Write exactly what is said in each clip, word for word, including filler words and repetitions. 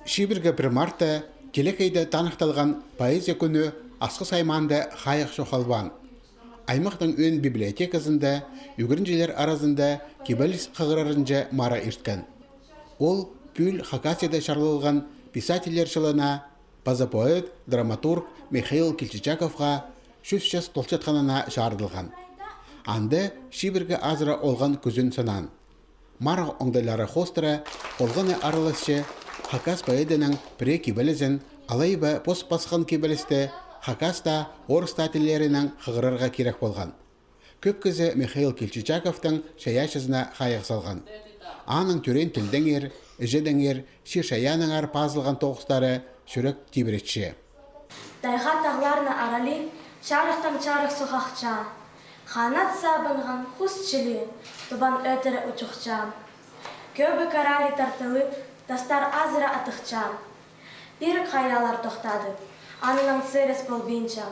Чибіргі пір мартта телекейде таныхталған поэзия кӱні Асхыс аймаанда хайығ чоохталбаан. Аймахтың ӧӧн библиотеказында ӱгренҷілер аразында кибеліс хығырарынҷа мара ирткен. Ол пӱӱл Хакасияда чарлалған писательлер чылына паза поэт, драматург Михаил Кильчичаковха чӱс час толчатханына чарыдылған. Анда чибіргі азыра олған кӱзін санаан. Марығ оңдайлары хоостыра олғаны араласча хакас поэдінің пірее кибелізін, алай ба пос пасхан кибелісті хакас та, орыс та тіллерінең хығырарға кирек полған. Кӧп кізі Михаил Кильчичаковтың чайаачызына хайығ салған. Аның тӧреен тілдеңер, іҷедеңер, чир-чайааннаңар пазылған тоғыстары чӱрек тибіретче. Тайға-тағларны аралай чарыхтаң чарых сох ахча. Ханат сабынған хус чіли тубан ӧтіре учухча. Кӧбік аралай тартылып, тастар азыра атыхча. Пирік хайалар тохтадып, анаң сірес полбинча.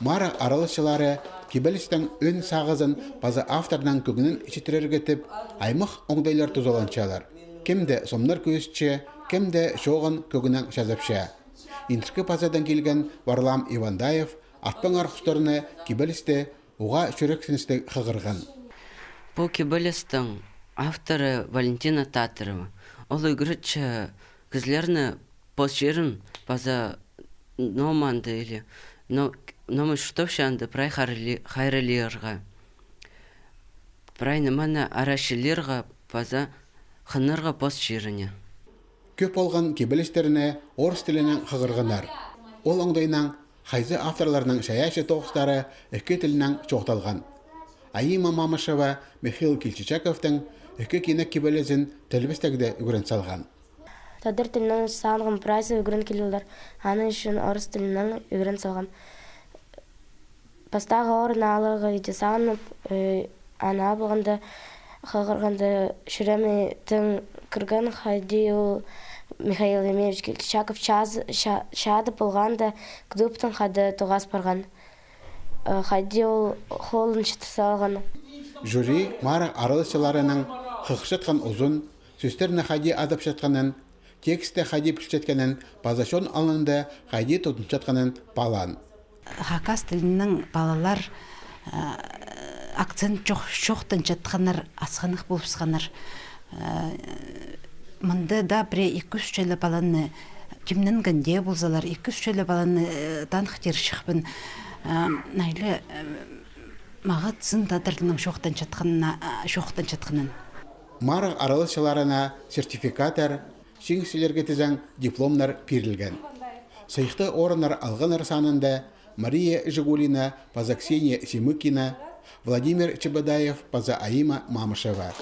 Марығ араласчылары кибелістің ӧӧн сағызын паза авторның кӧңнін читірерге тіп, аймах оңдайлар тузаланчалар. Кем-де сомнар кӧзітче, кем-де чооғын кӧңнінең чазапча. Индіркі Пазадаң килген Варлам Ивандаев атпаңар хустарны кибелісті уғаа чӱрексіністіг хығырған. Пу кибелістің авторы Валентина Татарова. Ол ӱгретче кізілерні пос чирін паза номанды или но-, номай чуртапчаанды прай хайраллирға. Прай нимені арачылирға паза хынарға пос чиріне. Кӧп полған кибелістерні орыс тілінең хығырғаннар. Ол оңдайнаң хайзы авторларның чайаачы тоғыстары ікі тілінең чоохталған. Аима Мамышева Михаил Кильчичаковтың ікі кинек кибелізін тілбестегде ӱгрен салған. Тадар тілінең сағынғам, прайзы ӱгрен килділер. Аның ӱчӱн орыс тілінең ӱгрен салғам. Пастағы орын аларға иди сағынып, э, аны алғанда, хығырғанда, чӱрееме тың кірген, хайди ол Михаил Емельянович Кильчичаков чаз-, ча-, чадып полғанда, кӱдіктең хада тоғас парған. Э, хайди ол холын чітір салған. Жюри марығ араласчыларының хығырчатхан узун, сӧстерні хайди адапчатханын, тексті хайди пілчеткенін паза чон алнында хайди тудынчатханын паалаан. Хакас тілінең палалар, э, акцент чох-, чоохтанчатханнар, асхынах полыбысханнар. Э, мында даа пірее ікі-ӱс чіли паланы, тимненген дее ползалар, ікі-ӱс чіли паланы, э, таныхтирҷыхпын. Э, найлы, э, мағат сын тадар тілінең чоохтанчатханына, э, чоохтанчатханын. Марығ араласчыларына сертификаттар, чиңісчілерге тізең дипломнар пирілген. Сыйыхтығ орыннар алғаннар санында Мария Жигулина паза Ксения Семыкина, Владимир Чебодаев паза Аима Мамышева.